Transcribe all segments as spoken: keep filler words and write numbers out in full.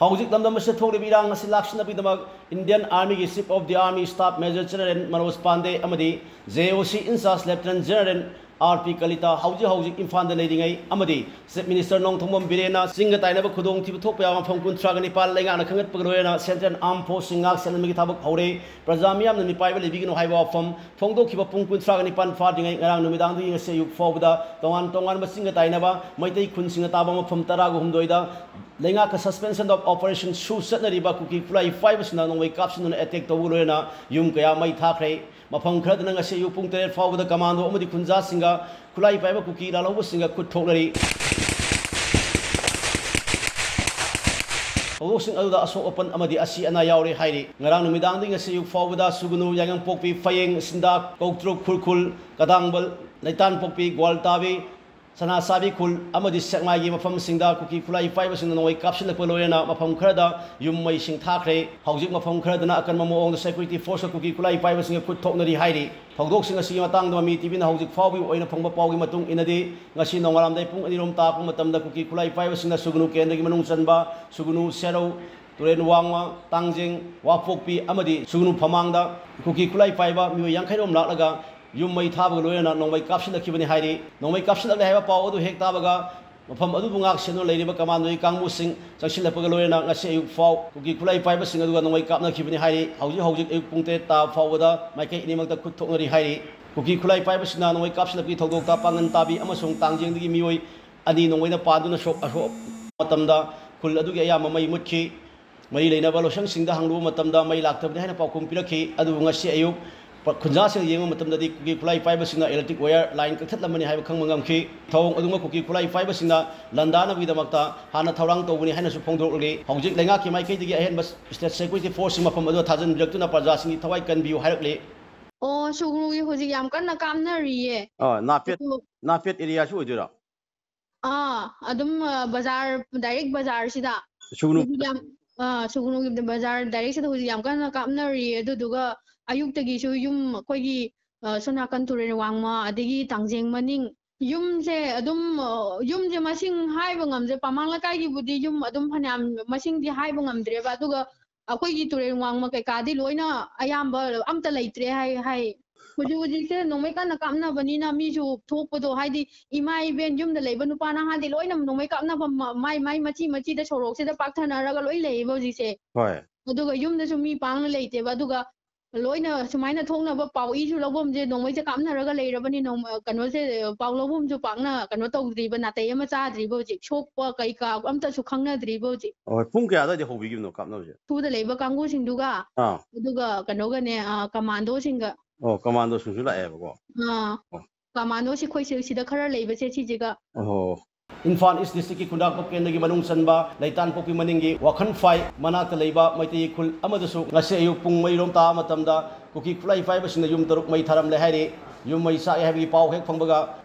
ꯍꯧꯖꯤꯛ ꯂꯝꯗꯝ ꯑꯁꯤꯗ ꯊꯣꯛꯂꯤꯕ ꯏꯔꯥꯡ ꯑꯁꯤ ꯂꯥꯛꯁꯤꯟꯅꯕꯒꯤꯗꯃꯛ Indian Army ꯒꯤ Chief of the Army Staff Major General Manoj Pandey ꯑꯃꯗꯤ J O C in charge Lieutenant General R P Kalita ꯍꯧꯖꯤꯛ ꯍꯧꯖꯤꯛ ꯏꯝꯐꯥꯜꯗ ꯂꯩꯔꯤꯉꯩ ꯑꯃꯗꯤ Chief Minister ꯅꯣꯡꯊꯣꯝꯕꯝ ꯕꯤꯔꯦꯟꯅ ꯆꯤꯡꯒ ꯇꯥꯏꯅꯕ ꯈꯨꯗꯣꯡꯊꯤꯕ ꯊꯣꯛꯄ ꯌꯥꯕ ꯃꯐꯝ ꯀꯨꯟꯊ꯭ꯔꯥꯒ ꯅꯤꯄꯥꯟ ꯂꯩꯉꯥꯛꯅ ꯈꯪꯒꯠꯄꯒ ꯂꯣꯏꯅꯅ Central Armed Force ꯁꯤꯡ ꯉꯥꯛ ꯁꯦꯟꯅꯕꯒꯤ ꯊꯕꯛ ꯍꯧꯔꯦ꯫ ꯄ꯭ꯔꯖꯥ ꯃꯤꯌꯥꯝꯅ ꯃꯤꯄꯥꯏꯕ ꯂꯩꯕꯤꯒꯅꯨ ꯍꯥꯏꯕ ꯋꯥꯐꯝ ꯐꯣꯡꯗꯣꯛꯈꯤꯕ ꯄꯨꯡ ꯀꯨꯟꯊ꯭ꯔꯥꯒ ꯅꯤꯄꯥꯟ ꯐꯥꯗ꯭ꯔꯤꯉꯩ ꯉꯔꯥꯡ ꯅꯨꯃꯤꯗꯥꯡꯗꯒꯤ ꯉꯁꯤ ꯑꯌꯨꯛ ꯐꯥꯎꯕꯗ ꯇꯣꯉꯥꯟ ꯇꯣꯉꯥꯟꯕ ꯆꯤꯡꯒ ꯇꯥꯏꯅꯕ ꯃꯩꯇꯩ ꯈꯨꯟꯁꯤꯡꯅ ꯇꯥꯕ ꯃꯐꯝ ꯇꯔꯥꯒ ꯍꯨꯝꯗꯣꯏꯗ ꯂꯩꯉꯥꯛꯀ Suspension of Operation ꯁꯨ ꯆꯠꯅꯔꯤꯕ ꯀꯨꯀꯤ ꯈꯨꯠꯂꯥꯏ ꯄꯥꯏꯕꯁꯤꯡꯅ ꯅꯣꯡꯃꯩ ꯀꯥꯞꯁꯤꯟꯗꯨꯅ attack ꯇꯧꯕ ꯂꯣꯏꯅꯅ ꯌꯨꯝ ꯀꯌꯥ ꯃꯩ ꯊꯥꯈ꯭ꯔꯦ꯫ ꯃꯐꯝ ꯈꯔꯗꯅ ꯉꯁꯤ ꯑꯌꯨꯛ ꯄꯨꯡ ꯇꯔꯦꯠ ꯐꯥꯎꯕꯗ commando ꯑꯃꯗꯤ ꯈꯨꯟꯖꯥꯁꯤꯡꯒ ꯈꯨꯠꯂꯥꯏ ꯄꯥꯏꯕ ꯀꯨꯀꯤ ꯂꯥꯜꯍꯧꯕꯁꯤꯡꯒ ꯈꯨꯠ ꯊꯣꯛꯅꯔꯤ꯫ ꯊꯧꯗꯣꯛꯁꯤꯡ ꯑꯗꯨꯗ ꯑꯁꯣꯛ ꯑꯄꯟ ꯑꯃꯗꯤ ꯑꯁꯤ ꯑꯅꯥ ꯌꯥꯎꯔꯦ ꯍꯥꯏꯔꯤ꯫ ꯉꯔꯥꯡ ꯅꯨꯃꯤꯗꯥꯡꯗꯒꯤ ꯉꯁꯤ ꯑꯌꯨꯛ ꯐꯥꯎꯕꯗ ꯁꯨꯒꯅꯨ, ꯌꯥꯏꯉꯪꯄꯣꯛꯄꯤ, ꯐꯌꯦꯡ, ꯁꯤꯟꯗꯥ, ꯀꯧꯇ꯭ꯔꯨꯛ, ꯈꯨꯔꯈꯨꯜ, ꯀꯗꯥꯡꯕꯜ, ꯂꯩꯇꯥꯟꯄꯣꯛꯄꯤ, ꯒ꯭ꯋꯥꯜꯇꯥꯕꯤ, ꯁꯅꯥꯁꯥꯕꯤ ꯈꯨꯜ ꯑꯃꯗꯤ ꯁꯦꯛꯃꯥꯏꯒꯤ ꯃꯐꯝꯁꯤꯡꯗ ꯀꯨꯀꯤ ꯈꯨꯠꯂꯥꯏ ꯄꯥꯏꯕꯁꯤꯡꯅ ꯅꯣꯡꯃꯩ ꯀꯥꯞꯁꯤꯜꯂꯛꯄ ꯂꯣꯏꯅꯅ ꯃꯐꯝ ꯈꯔꯗ ꯌꯨꯝ ꯃꯩꯁꯤꯡ ꯊꯥꯈ꯭ꯔꯦ꯫ ꯍꯧꯖꯤꯛ ꯃꯐꯝ ꯈꯔꯗꯅ ꯑꯀꯟꯕ ꯃꯑꯣꯡꯗ security force ꯀ ꯀꯨꯀꯤ ꯈꯨꯠꯂꯥꯏ ꯄꯥꯏꯕꯁꯤꯡꯒ ꯈꯨꯠ ꯊꯣꯛꯅꯔꯤ ꯍꯥꯏꯔꯤ꯫ ꯊꯧꯗꯣꯛꯁꯤꯡ ꯑꯁꯤꯒꯤ ꯃꯇꯥꯡꯗ ꯃꯃꯤ ꯇꯤꯚꯤꯅ ꯍꯧꯖꯤꯛ ꯐꯥꯎꯕꯒꯤ ꯑꯣꯏꯅ ꯐꯪꯕ ꯄꯥꯎꯒꯤ ꯃꯇꯨꯡ ꯏꯟꯅꯗꯤ, ꯉꯁꯤ ꯅꯣꯡꯉꯥꯜꯂꯝꯗꯥꯏ ꯄꯨꯡ ꯑꯅꯤꯔꯣꯝ ꯇꯥꯔꯛꯄ ꯃꯇꯝꯗ ꯀꯨꯀꯤ ꯈꯨꯠꯂꯥꯏ ꯄꯥꯏꯕꯁꯤꯡꯅ ꯁꯨꯒꯅꯨ ꯀꯦꯟꯗ꯭ꯔꯒꯤ ꯃꯅꯨꯡ ꯆꯟꯕ ꯁꯨꯒꯅꯨ, ꯁꯦꯔꯧ, ꯇꯨꯔꯦꯟ ꯋꯥꯡꯃ, ꯇꯥꯡꯖꯦꯡ, ꯋꯥꯄꯣꯛꯄꯤ ꯑꯃꯗꯤ ꯁꯨꯒꯅꯨ ꯐꯃꯥꯡꯗ ꯀꯨꯀꯤ ꯈꯨꯠꯂꯥꯏ ꯄꯥꯏꯕ ꯃꯤꯑꯣꯏ ꯌꯥꯡꯈꯩꯔꯣꯝ ꯂꯥꯛꯂꯒ ꯌꯨꯝ ꯃꯩ ꯊꯥꯕꯒ ꯂꯣꯏꯅꯅ ꯅꯣꯡꯃꯩ ꯀꯥꯞꯁꯤꯜꯂꯛꯈꯤꯕꯅꯤ ꯍꯥꯏꯔꯤ꯫ ꯅꯣꯡꯃꯩ ꯀꯥꯞꯁꯤꯜꯂꯛꯂꯦ ꯍꯥꯏꯕ ꯄꯥꯎ ꯑꯗꯨ ꯍꯦꯛ ꯇꯥꯕꯒ ꯃꯐꯝ ꯑꯗꯨꯕꯨ ꯉꯥꯛ ꯁꯦꯟꯗꯨꯅ ꯂꯩꯔꯤꯕ commandoꯒꯤ ꯀꯥꯡꯕꯨꯁꯤꯡ ꯆꯪꯁꯤꯜꯂꯛꯄꯒ ꯂꯣꯏꯅꯅ ꯉꯁꯤ ꯑꯌꯨꯛ ꯐꯥꯎ ꯀꯨꯀꯤ ꯈꯨꯠꯂꯥꯏ ꯄꯥꯏꯕꯁꯤꯡ ꯑꯗꯨꯒ ꯅꯣꯡꯃꯩ ꯀꯥꯞꯅꯈꯤꯕꯅꯤ ꯍꯥꯏꯔꯤ꯫ ꯍꯧꯖꯤꯛ ꯍꯧꯖꯤꯛ ꯑꯌꯨꯛ ꯄꯨꯡ ꯇꯔꯦꯠ ꯇꯥꯕ ꯐꯥꯎꯕꯗ ꯃꯥꯏꯀꯩ ꯑꯅꯤꯃꯛꯇ ꯈꯨꯠ ꯊꯣꯛꯅꯔꯤ ꯍꯥꯏꯔꯤ꯫ ꯀꯨꯀꯤ ꯈꯨꯠꯂꯥꯏ ꯄꯥꯏꯕꯁꯤꯡꯅ ꯅꯣꯡꯃꯩ ꯀꯥꯞꯁꯤꯜꯂꯛꯄꯒꯤ ꯊꯧꯗꯣꯛꯇ ꯄꯥꯡꯒꯟ ꯇꯥꯕꯤ ꯑꯃꯁꯨꯡ ꯇꯥꯡꯖꯦꯡꯗꯒꯤ ꯃꯤꯑꯣꯏ ꯑꯅꯤ ꯅꯣꯡꯃꯩꯅ ꯄꯥꯟꯗꯨꯅ ꯁꯣꯛ ꯑꯁꯣꯛ ꯃꯇꯝꯗ ꯈꯨꯜ ꯑꯗꯨꯒꯤ ꯑꯌꯥꯝꯕ ꯃꯩ ꯃꯨꯠꯈꯤ꯫ ꯃꯔꯤ ꯂꯩꯅꯕ ꯂꯣꯏꯁꯪꯁꯤꯡꯗ ꯍꯪꯂꯨꯕ ꯃꯇꯝꯗ ꯃꯩ ꯂꯥꯛꯇꯕꯅꯤ ꯍꯥꯏꯅ ꯄꯥꯎꯈꯨꯝ ꯄꯤꯔꯛꯈꯤ꯫ ꯑꯗꯨꯕꯨ ꯉꯁꯤ ꯑꯌꯨꯛ ꯄ-, ꯈꯨꯟꯖꯥꯁꯤꯡ ꯌꯦꯡꯕ ꯃꯇꯝꯗꯗꯤ ꯀꯨꯀꯤ ꯈꯨꯠꯂꯥꯏ ꯄꯥꯏꯕꯁꯤꯡꯅ electric wire line ꯀꯛꯊꯠꯂꯝꯕꯅꯤ ꯍꯥꯏꯕ ꯈꯪꯕ ꯉꯝꯈꯤ꯫ ꯊꯧꯑꯣꯡ ꯑꯗꯨꯃꯛ ꯀꯨꯀꯤ ꯈꯨꯠꯂꯥꯏ ꯄꯥꯏꯕꯁꯤꯡꯅ ꯂꯥꯟꯗꯥꯅꯕꯒꯤꯗꯃꯛꯇ ꯍꯥꯟꯅ ꯊꯧꯔꯥꯡ ꯇꯧꯕꯅꯤ ꯍꯥꯏꯅꯁꯨ ꯐꯣꯡꯗꯣꯔꯛꯂꯤ꯫ ꯍꯧꯖꯤꯛ ꯂꯩꯉꯥꯛꯀꯤ ꯃꯥꯏꯀꯩꯗꯒꯤ ꯑꯍꯦꯟꯕ state security force ꯁꯤꯡ ꯃꯐꯝ ꯑꯗꯨꯗ ꯊꯥꯖꯤꯟꯕꯤꯔꯛꯇꯨꯅ ꯄ꯭ꯔꯖꯥꯁꯤꯡꯒꯤ ꯊꯋꯥꯏ ꯀꯟꯕꯤꯌꯨ ꯍꯥꯏꯔꯛꯂꯤ꯫ ꯑꯣ, ꯁꯨꯒꯅꯨꯒꯤ ꯍꯧꯖꯤꯛ ꯌꯥꯝ ꯀꯟꯅ ꯀꯥꯞꯅꯔꯤꯌꯦ꯫ ꯑ, ꯅꯥꯄꯦꯠ, ꯑꯗꯨ ꯅꯥꯄꯦꯠ area ꯁꯨ ꯑꯣꯏꯗꯣꯏꯔꯣ? ꯑꯥ, ꯑꯗꯨꯝ, ꯑ, ꯕꯖꯥꯔ, direct ꯕꯖꯥꯔꯁꯤꯗ ꯁꯨꯒꯅꯨ꯫ ꯍꯧꯖꯤꯛ ꯌꯥꯝ, ꯑ, ꯁꯨꯒꯅꯨꯒꯤ ꯕꯖꯥꯔ direct ꯁꯤꯗ ꯍꯧꯖꯤꯛ ꯌꯥꯝ ꯀꯟꯅ ꯀꯥꯞꯅꯔꯤꯌꯦ꯫ ꯑꯗꯨꯗꯨꯒ ꯑꯌꯨꯛꯇꯒꯤꯁꯨ ꯌꯨꯝ ꯑꯩꯈꯣꯏꯒꯤ, ꯑ, ꯁꯣꯝ ꯅꯥꯀꯟ ꯇꯨꯔꯦꯜ ꯋꯥꯡꯃ, ꯑꯗꯒꯤ ꯇꯥꯡꯖꯦꯡ ꯃꯅꯤꯡ, ꯌꯨꯝꯁꯦ ꯑꯗꯨꯝ ꯑ, ꯌꯨꯝꯁꯦ ꯃꯁꯤꯡ ꯍꯥꯏꯕ ꯉꯝꯗ꯭ꯔꯦ꯫ ꯄꯥꯃꯥꯡ ꯂꯩꯀꯥꯏꯒꯤꯕꯨꯗꯤ ꯌꯨꯝ ꯑꯗꯨꯝ ꯐꯅꯌꯥꯝ ꯃꯁꯤꯡꯗꯤ ꯍꯥꯏꯕ ꯉꯝꯗ꯭ꯔꯦꯕ꯫ ꯑꯗꯨꯒ ꯑꯩꯈꯣꯏꯒꯤ ꯇꯨꯔꯦꯜ ꯋꯥꯡꯃ ꯀꯩꯀꯥꯗꯤ ꯂꯣꯏꯅ ꯑꯌꯥꯝꯕ ꯑꯝꯇ ꯂꯩꯇ꯭ꯔꯦ ꯍꯥꯏ ꯍꯥꯏ꯫ ꯍꯧꯖꯤꯛ ꯍꯧꯖꯤꯛꯁꯦ ꯅꯣꯡꯃꯩ ꯀꯟꯅ ꯀꯥꯞꯅꯕꯅꯤꯅ ꯃꯤꯁꯨ ꯊꯣꯛꯄꯗꯣ, ꯍꯥꯏꯗꯤ ꯏꯃꯥ ꯏꯕꯦꯟ ꯌꯨꯝꯗ ꯂꯩꯕ ꯅꯨꯄꯥ ꯅꯍꯥꯗꯤ ꯂꯣꯏꯅ ꯅꯣꯡꯃꯩ ꯀꯥꯞꯅꯕ ꯃ- ꯃꯥꯏ ꯃꯥꯏ ꯃꯆꯤ ꯃꯆꯤꯗ ꯁꯣꯔꯣꯛꯁꯤꯗ ꯄꯥꯛꯊꯅꯔꯒ ꯂꯣꯏ ꯂꯩꯌꯦꯕ ꯍꯧꯖꯤꯛꯁꯦ꯫ ꯍꯣꯏ꯫ ꯑꯗꯨꯒ ꯌꯨꯝꯗꯁꯨ ꯃꯤ ꯄꯥꯡꯅ ꯂꯩꯇꯦꯕ꯫ ꯑꯗꯨꯒ ꯂꯣꯏꯅ ꯁꯨꯃꯥꯏꯅ ꯊꯣꯛꯅꯕ ꯄꯥꯎ ꯏꯁꯨ ꯂꯧꯐꯝꯁꯦ ꯅꯣꯡꯃꯩꯁꯦ ꯀꯥꯞꯅꯔꯒ ꯂꯩꯔꯕꯅꯤ꯫ ꯅꯣꯡꯃ ꯀꯩꯅꯣꯁꯦ, ꯄꯥꯎ ꯂꯧꯐꯝꯁꯨ ꯄꯥꯛꯅ ꯀꯩꯅꯣ ꯇꯧꯗ꯭ꯔꯤꯕ, ꯅꯥꯇꯩ ꯑꯃ ꯆꯥꯗ꯭ꯔꯤꯕ ꯍꯧꯖꯤꯛ꯫ ꯁꯣꯛꯄ ꯀꯩꯀꯥ ꯑꯝꯇꯁꯨ ꯈꯪꯅꯗ꯭ꯔꯤꯕ ꯍꯧꯖꯤꯛ꯫ ꯍꯣꯏ, ꯄꯨꯡ ꯀꯌꯥ ꯑꯗꯨꯋꯥꯏꯗ ꯍꯧꯕꯤꯈꯤꯕꯅꯣ ꯀꯥꯞꯅꯕꯁꯦ? ꯁꯨꯗ ꯂꯩꯕ ꯀꯥꯡꯕꯨꯁꯤꯡꯗꯨꯒ, ꯑꯥ꯫ ꯑꯗꯨꯒ ꯀꯩꯅꯣꯒꯅꯦ, ꯑ, ꯀꯃꯥꯟꯗꯣꯁꯤꯡꯒ꯫ ꯑꯣ, ꯀꯃꯥꯟꯗꯣꯁꯤꯡꯁꯨ ꯂꯥꯛꯑꯦꯕꯀꯣ꯫ ꯑꯥ꯫ ꯑꯣ꯫ ꯀꯃꯥꯟꯗꯣꯁꯤ ꯑꯩꯈꯣꯏ ꯁꯤ-, ꯁꯤꯗ ꯈꯔ ꯂꯩꯕꯁꯦ ꯁꯤꯁꯤꯒ꯫ ꯑꯣ꯫ ꯏꯝꯐꯥꯜ ꯏꯁ ꯗꯤꯁꯇ꯭ꯔꯤꯛꯀꯤ ꯈꯨꯟꯗ꯭ꯔꯥꯛꯄꯝ ꯀꯦꯟꯗ꯭ꯔꯒꯤ ꯃꯅꯨꯡ ꯆꯟꯕ ꯂꯩꯇꯥꯟꯄꯣꯛꯄꯤ ꯃꯅꯤꯡꯒꯤ ꯋꯥꯈꯟꯐꯥꯏ ꯃꯅꯥꯛꯇ ꯂꯩꯕ ꯃꯩꯇꯩ ꯈꯨꯜ ꯑꯃꯗꯁꯨ ꯉꯁꯤ ꯑꯌꯨꯛ ꯄꯨꯡ ꯃꯔꯤꯔꯣꯝ ꯇꯥꯕ ꯃꯇꯝꯗ ꯀꯨꯀꯤ ꯈꯨꯠꯂꯥꯏ ꯄꯥꯏꯕꯁꯤꯡꯅ ꯌꯨꯝ ꯇꯔꯨꯛ ꯃꯩ ꯊꯥꯔꯝꯂꯦ ꯍꯥꯏꯔꯤ꯫ ꯌꯨꯝ ꯃꯩ ꯆꯥꯛꯑꯦ ꯍꯥꯏꯕꯒꯤ ꯄꯥꯎ ꯍꯦꯛ ꯐꯪꯕꯒ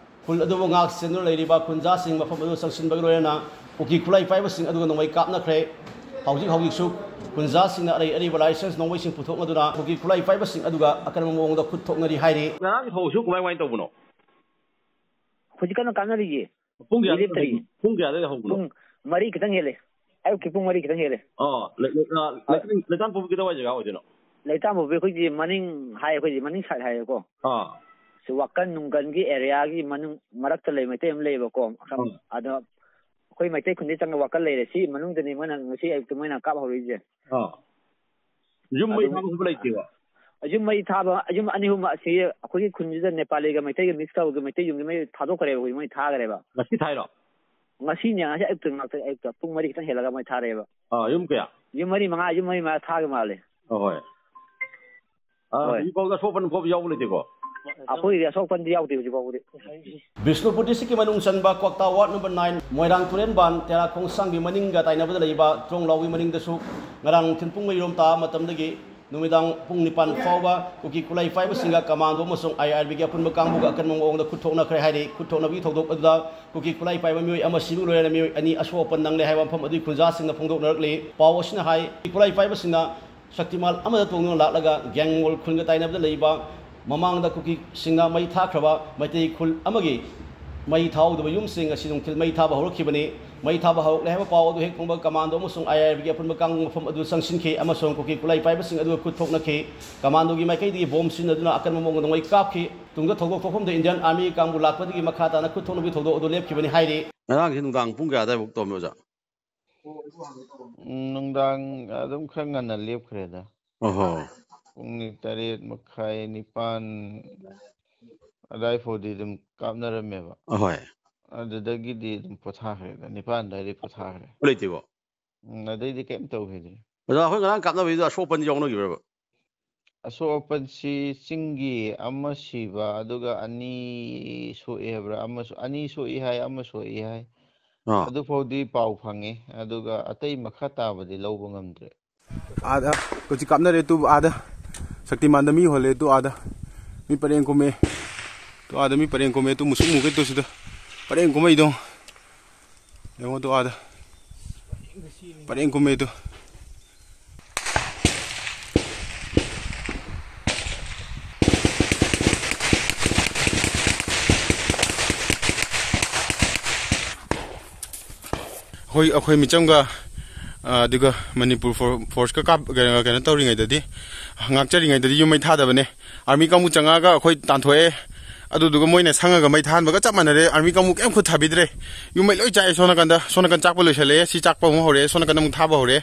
ꯈꯨꯜ ꯑꯗꯨꯕꯨ ꯉꯥꯛ ꯁꯦꯟꯗꯨꯅ ꯂꯩꯔꯤꯕ ꯈꯨꯟꯖꯥꯁꯤꯡ ꯃꯐꯝ ꯑꯗꯨ ꯆꯪꯁꯤꯟꯕꯒ ꯂꯣꯏꯅꯅ ꯀꯨꯀꯤ ꯈꯨꯠꯂꯥꯏ ꯄꯥꯏꯕꯁꯤꯡ ꯑꯗꯨꯒ ꯅꯣꯡꯃꯩ ꯀꯥꯞꯅꯈ꯭ꯔꯦ꯫ ꯍꯧꯖꯤꯛ ꯍꯧꯖꯤꯛꯁꯨ ꯈꯨꯟꯖꯥꯁꯤꯡꯅ ꯑꯔꯩ ꯑꯔꯩꯕ ꯂꯥꯏꯁꯦꯟꯁ ꯅꯣꯡꯃꯩꯁꯤꯡ ꯄꯨꯊꯣꯛꯅꯗꯨꯅ ꯀꯨꯀꯤ ꯈꯨꯠꯂꯥꯏ ꯄꯥꯏꯕꯁꯤꯡ ꯑꯗꯨꯒ ꯑꯀꯟꯕ ꯃꯑꯣꯡꯗ ꯈꯨꯠ ꯊꯣꯛꯅꯔꯤ ꯍꯥꯏꯔꯤ꯫ ꯉꯔꯥꯡꯒꯤ ꯊꯧꯁꯨ ꯀꯃꯥꯏ ꯀꯃꯥꯏ ꯇꯧꯕꯅꯣ? ꯍꯧꯖꯤꯛ ꯀꯟꯅ ꯀꯥꯞꯅꯔꯤꯌꯦ꯫ ꯄꯨꯡ ꯀꯌꯥꯗ ꯂꯦꯞꯇꯔꯤ꯫ ꯄꯨꯡ ꯀꯌꯥꯗ ꯍꯧꯕꯅꯣ? ꯄꯨꯡ ꯃꯔꯤ ꯈꯤꯇꯪ ꯍꯦꯜꯂꯦ꯫ ꯑꯌꯨꯛꯀꯤ ꯄꯨꯡ ꯃꯔꯤ ꯈꯤꯇꯪ ꯍꯦꯜꯂꯦ꯫ ꯑꯣ, ꯂꯩ-, ꯂꯩ-, ꯑ, ꯂꯩꯇꯥꯟ-, ꯂꯩꯇꯥꯟꯄꯣꯛꯄꯤ ꯀꯗꯥꯏꯋꯥꯏ ꯖꯒꯥ ꯑꯣꯏꯗꯣꯏꯅꯣ? ꯂꯩꯇꯥꯟꯄꯣꯛꯄꯤ ꯑꯩꯈꯣꯏꯒꯤ ꯃꯅꯤꯡ ꯍꯥꯏ, ꯑꯩꯈꯣꯏꯒꯤ ꯃꯅꯤꯡ ꯁꯥꯏꯠ ꯍꯥꯏꯌꯦꯀꯣ꯫ ꯑꯥ꯫ ꯁꯤ ꯋꯥꯀꯟ ꯅꯨꯡꯒꯟꯒꯤ ꯑꯦꯔꯤꯌꯥꯒꯤ ꯃꯅꯨꯡ ꯃꯔꯛꯇ ꯂꯩ, ꯃꯩꯇꯩ ꯑꯃ ꯂꯩꯌꯦꯕꯀꯣ꯫ ꯑꯥ꯫ ꯑꯗꯣ ꯑꯩꯈꯣꯏ ꯃꯩꯇꯩ ꯈꯨꯟꯗꯩ ꯆꯪꯉ ꯋꯥꯀꯟ ꯂꯩꯔꯦ꯫ ꯁꯤ ꯃꯅꯨꯡꯗꯅꯤ ꯃꯣꯏꯅ ꯉꯁꯤ ꯑꯌꯨꯛꯇ ꯃꯣꯏꯅ ꯀꯥꯞ ꯍꯧꯔꯛꯏꯁꯦ꯫ ꯑꯥ꯫ ꯌꯨꯝ ꯃꯩ ꯑꯗꯨ ꯊꯥꯕ ꯈꯣꯠꯄ ꯂꯩꯇꯦꯕ? ꯌꯨꯝ ꯃꯩ ꯊꯥꯕ, ꯌꯨꯝ ꯑꯅꯤ ꯑꯍꯨꯝ ꯑꯁꯤ ꯑꯩꯈꯣꯏꯒꯤ ꯈꯨꯟꯁꯤꯗ ꯅꯦꯄꯥꯂꯤꯒ ꯃꯩꯇꯩꯒ ꯃꯤꯛꯁ ꯇꯧꯔꯒ ꯃꯩꯇꯩ ꯌꯨꯝꯒꯤ ꯃꯩ ꯊꯥꯗꯣꯛꯈ꯭ꯔꯦꯕ, ꯍꯧꯖꯤꯛ ꯃꯣꯏ ꯊꯥꯈ꯭ꯔꯦꯕ꯫ ꯉꯁꯤ ꯊꯥꯏꯔꯣ? ꯉꯁꯤꯅꯦ, ꯉꯁꯤ ꯑꯌꯨꯛꯇ ꯉꯥꯛꯇ, ꯑꯌꯨꯛꯇ ꯄꯨꯡ ꯃꯔꯤ ꯈꯤꯇꯪ ꯍꯦꯜꯂꯒ ꯃꯣꯏ ꯊꯥꯔꯛꯑꯦꯕ꯫ ꯑꯥ, ꯌꯨꯝ ꯀꯌꯥ? ꯌꯨꯝ ꯃꯔꯤ ꯃꯉꯥ, ꯌꯨꯝ ꯃꯔꯤ ꯃꯉꯥ ꯊꯥꯈꯤꯕ ꯃꯥꯜꯂꯦ꯫ ꯑꯍꯣꯏ꯫ ꯑꯥ, ꯍꯣꯏ꯫ ꯍꯧꯖꯤꯛꯐꯥꯎꯗ ꯑꯁꯣꯛ ꯑꯄꯟ ꯐꯥꯎꯕ ꯌꯥꯎꯕ ꯂꯩꯇꯦꯀꯣ? ꯑꯩꯈꯣꯏꯒꯤꯗꯤ ꯑꯁꯣꯛ ꯑꯄꯟꯗꯤ ꯌꯥꯎꯗꯦ ꯍꯧꯖꯤꯛ ꯐꯥꯎꯕꯗꯤ꯫ ꯕꯤꯁꯅꯨꯄꯨꯔ ꯗꯤꯁꯇ꯭ꯔꯤꯛꯀꯤ ꯃꯅꯨꯡ ꯆꯟꯕ ꯀ꯭ꯋꯥꯛꯇꯥ ꯋꯥꯔꯗ ꯅꯝꯕꯔ ꯅꯥꯏꯟ ꯃꯣꯏꯔꯥꯡ ꯇꯨꯔꯦꯟꯕꯥꯟ ꯇꯦꯔꯥ ꯈꯣꯡꯁꯥꯡꯒꯤ ꯃꯅꯤꯡꯒ ꯇꯥꯏꯅꯕꯗ ꯂꯩꯕ ꯇ꯭ꯔꯣꯡꯂꯥꯎꯒꯤ ꯃꯅꯤꯡꯗꯁꯨ ꯉꯔꯥꯡ ꯅꯨꯡꯊꯤꯜ ꯄꯨꯡ ꯃꯔꯤꯔꯣꯝ ꯇꯥꯕ ꯃꯇꯝꯗꯒꯤ ꯅꯨꯃꯤꯗꯥꯡ ꯄꯨꯡ ꯅꯤꯄꯥꯟ ꯐꯥꯎꯕ ꯀꯨꯀꯤ ꯈꯨꯠꯂꯥꯏ ꯄꯥꯏꯕꯁꯤꯡꯒ ꯀꯃꯥꯟꯗꯣ ꯑꯃꯁꯨꯡ ꯑꯥꯏ ꯑꯥꯔ ꯕꯤꯒꯤ ꯑꯄꯨꯟꯕ ꯀꯥꯡꯕꯨꯒ ꯑꯀꯟꯕ ꯃꯑꯣꯡꯗ ꯈꯨꯠ ꯊꯣꯛꯅꯈ꯭ꯔꯦ ꯍꯥꯏꯔꯤ꯫ ꯈꯨꯠ ꯊꯣꯛꯅꯕꯒꯤ ꯊꯧꯗꯣꯛ ꯑꯗꯨꯗ ꯀꯨꯀꯤ ꯈꯨꯠꯂꯥꯏ ꯄꯥꯏꯕ ꯃꯤꯑꯣꯏ ꯑꯃ ꯁꯤꯕ ꯂꯣꯏꯅꯅ ꯃꯤꯑꯣꯏ ꯑꯅꯤ ꯑꯁꯣꯛ ꯑꯄꯟ ꯅꯪꯂꯦ ꯍꯥꯏꯕ ꯃꯐꯝ ꯑꯗꯨꯒꯤ ꯈꯨꯟꯖꯥꯁꯤꯡꯅ ꯐꯣꯡꯗꯣꯛꯅꯔꯛꯂꯤ꯫ ꯄꯥꯎ ꯑꯁꯤꯅ ꯍꯥꯏ, ꯈꯨꯠꯂꯥꯏ ꯄꯥꯏꯕꯁꯤꯡꯅ ꯁꯛꯇꯤꯃꯥꯜ ꯑꯃꯗ ꯇꯣꯡꯗꯨꯅ ꯂꯥꯛꯂꯒ ꯒ꯭ꯌꯥꯡꯉꯣꯜ ꯈꯨꯜꯒ ꯇꯥꯏꯅꯕꯗ ꯂꯩꯕ ꯃꯃꯥꯡꯗ ꯀꯨꯀꯤꯁꯤꯡꯅ ꯃꯩ ꯊꯥꯈ꯭ꯔꯕ ꯃꯩꯇꯩ ꯈꯨꯜ ꯑꯃꯒꯤ ꯃꯩ ꯊꯥꯍꯧꯗꯕ ꯌꯨꯝꯁꯤꯡ ꯑꯁꯤ ꯅꯨꯡꯊꯤꯜ ꯃꯩ ꯊꯥꯕ ꯍꯧꯔꯛꯈꯤꯕꯅꯤ꯫ ꯃꯩ ꯊꯥꯕ ꯍꯧꯔꯛꯂꯦ ꯍꯥꯏꯕ ꯄꯥꯎ ꯑꯗꯨ ꯍꯦꯛ ꯐꯪꯕ ꯀꯃꯥꯟꯗꯣ ꯑꯃꯁꯨꯡ ꯑꯥꯏ ꯑꯥꯔ ꯕꯤꯒꯤ ꯑꯄꯨꯟꯕ ꯀꯥꯡꯕꯨ ꯃꯐꯝ ꯑꯗꯨ ꯆꯪꯁꯤꯟꯈꯤ ꯑꯃꯁꯨꯡ ꯀꯨꯀꯤ ꯈꯨꯠꯂꯥꯏ ꯄꯥꯏꯕꯁꯤꯡ ꯑꯗꯨꯒ ꯈꯨꯠ ꯊꯣꯛꯅꯈꯤ꯫ ꯀꯃꯥꯟꯗꯣꯒꯤ ꯃꯥꯏꯀꯩꯗꯒꯤ ꯕꯣꯝ ꯁꯤꯖꯤꯟꯅꯗꯨꯅ ꯑꯀꯟꯕ ꯃꯑꯣꯡꯗ ꯅꯣꯡꯃꯩ ꯀꯥꯞꯈꯤ꯫ ꯇꯨꯡꯗ ꯊꯧꯗꯣꯛ ꯊꯣꯛꯐꯝꯗ ꯏꯟꯗꯤꯌꯥꯟ ꯑꯥꯔꯃꯤ ꯀꯥꯡꯕꯨ ꯂꯥꯛꯄꯗꯒꯤ ꯃꯈꯥ ꯇꯥꯅ ꯈꯨꯠ ꯊꯣꯛꯅꯕꯒꯤ ꯊꯧꯗꯣꯛ ꯑꯗꯨ ꯂꯦꯞꯈꯤꯕꯅꯤ ꯍꯥꯏꯔꯤ꯫ ꯉꯔꯥꯡꯁꯦ ꯅꯨꯡꯗꯥꯡ ꯄꯨꯡ ꯀꯌꯥ ꯑꯗꯥꯏꯐꯥꯎ ꯇꯧꯔꯝꯃꯤ, ꯑꯣꯖꯥ? ꯎꯝ, ꯅꯨꯡꯗꯥꯡ ꯑꯗꯨꯝ ꯈꯔ ꯉꯟꯅ ꯂꯦꯞꯈ꯭ꯔꯦꯗ꯫ ꯑꯣꯍꯣ꯫ ꯄꯨꯡ ꯇꯔꯦꯠ ꯃꯈꯥꯏ, ꯅꯤꯄꯥꯟ ꯑꯗꯥꯏ ꯐꯥꯎꯗꯤ ꯑꯗꯨꯝ ꯀꯥꯞꯅꯔꯝꯃꯦꯕ꯫ ꯑꯍꯣꯏ꯫ ꯑꯗꯨꯗꯒꯤꯗꯤ ꯑꯗꯨꯝ ꯄꯣꯊꯥꯈ꯭ꯔꯦꯗ, ꯅꯤꯄꯥꯟ ꯑꯗꯥꯏꯗꯤ ꯄꯣꯊꯥꯈ꯭ꯔꯦ꯫ ꯂꯩꯇꯦꯀꯣ? ꯎꯝ, ꯑꯗꯩꯗꯤ ꯀꯩꯝ ꯇꯧꯈꯤꯗ꯭ꯔꯦ꯫ ꯑꯣꯖꯥ, ꯑꯩꯈꯣꯏ ꯉꯔꯥꯡ ꯀꯥꯞꯅꯕꯩꯗꯨꯗ ꯑꯁꯣꯛ ꯑꯄꯟ ꯌꯥꯎꯅꯈꯤꯕ꯭ꯔꯕ? ꯑꯁꯣꯛ ꯑꯄꯟꯁꯤ ꯆꯤꯡꯒꯤ ꯑꯃ ꯁꯤꯕ, ꯑꯗꯨꯒ ꯑꯅꯤ ꯁꯣꯛꯑꯦ ꯍꯥꯏꯕ꯭ꯔꯥ, ꯑꯃꯁꯨ, ꯑꯅꯤ ꯁꯣꯛꯏ ꯍꯥꯏ, ꯑꯃ ꯁꯣꯛꯏ ꯍꯥꯏ꯫ ꯑꯥ꯫ ꯑꯗꯨꯐꯥꯎꯗꯤ ꯄꯥꯎ ꯐꯪꯉꯤ, ꯑꯗꯨꯒ ꯑꯇꯩ ꯃꯈꯥ ꯇꯥꯕꯗꯤ ꯂꯧꯕ ꯉꯝꯗ꯭ꯔꯦ꯫ ꯑꯥꯗ ꯍꯧꯖꯤꯛ ꯀꯥꯞꯅꯔꯦ ꯇꯨ, ꯑꯥꯗ ꯁꯛꯇꯤꯃꯥꯟꯗ ꯃꯤ ꯍꯣꯜꯂꯦ ꯇꯨ, ꯑꯥꯗ ꯃꯤ ꯄꯔꯦꯡ ꯀꯨꯝꯃꯦ ꯇꯨ, ꯑꯥꯗ ꯃꯤ ꯄꯔꯦꯡ ꯀꯨꯝꯃꯦ ꯇꯨ, ꯃꯨꯁꯨꯛ ꯃꯨꯒꯦ ꯇꯨ ꯁꯤꯗ ꯄꯔꯦꯡ ꯀꯨꯝꯃꯛꯏꯗꯣ꯫ ꯌꯦꯡꯉꯣ ꯇꯨ ꯑꯥꯗ꯫ ꯄꯔꯦꯡ ꯀꯨꯝꯃꯦ ꯇꯨ꯫ ꯍꯣꯏ, ꯑꯩꯈꯣꯏ ꯃꯤꯆꯝꯒ, ꯑ, ꯑꯗꯨꯒ ꯃꯅꯤꯄꯨꯔ ꯐꯣꯔ-, ꯐꯣꯔꯁꯀ ꯀꯥꯞ-, ꯀꯩꯅꯣ, ꯀꯩꯅꯣ ꯇꯧꯔꯤꯉꯩꯗꯗꯤ, ꯉꯥꯛꯆꯔꯤꯉꯩꯗꯗꯤ ꯌꯨꯝ ꯃꯩ ꯊꯥꯗꯕꯅꯦ꯫ ꯑꯥꯔꯃꯤ ꯀꯥꯡꯕꯨ ꯆꯪꯉꯛꯑꯒ ꯑꯩꯈꯣꯏ ꯇꯥꯟꯊꯣꯛꯑꯦ꯫ ꯑꯗꯨꯗꯨꯒ ꯃꯣꯏꯅ ꯁꯪꯉꯒ ꯃꯩ ꯊꯥꯍꯟꯕꯒ ꯆꯞ ꯃꯥꯟꯅꯔꯦ꯫ ꯑꯥꯔꯃꯤ ꯀꯥꯡꯕꯨ ꯀꯩꯝ ꯈꯨꯠ ꯊꯥꯕꯤꯗ꯭ꯔꯦ꯫ ꯌꯨꯝ ꯃꯩ ꯂꯣꯏ ꯆꯥꯛꯑꯦ꯫ ꯁꯣꯝ ꯅꯥꯀꯟꯗ, ꯁꯣꯝ ꯅꯥꯀꯟ ꯆꯥꯛꯄ ꯂꯣꯏꯁꯜꯂꯛꯑꯦ꯫ ꯁꯤ ꯆꯥꯛꯄ ꯑꯃꯨꯛ ꯍꯧꯔꯛꯑꯦ꯫ ꯁꯣꯝ ꯅꯥꯀꯟꯗ ꯑꯃꯨꯛ ꯊꯥꯕ ꯍꯧꯔꯦ꯫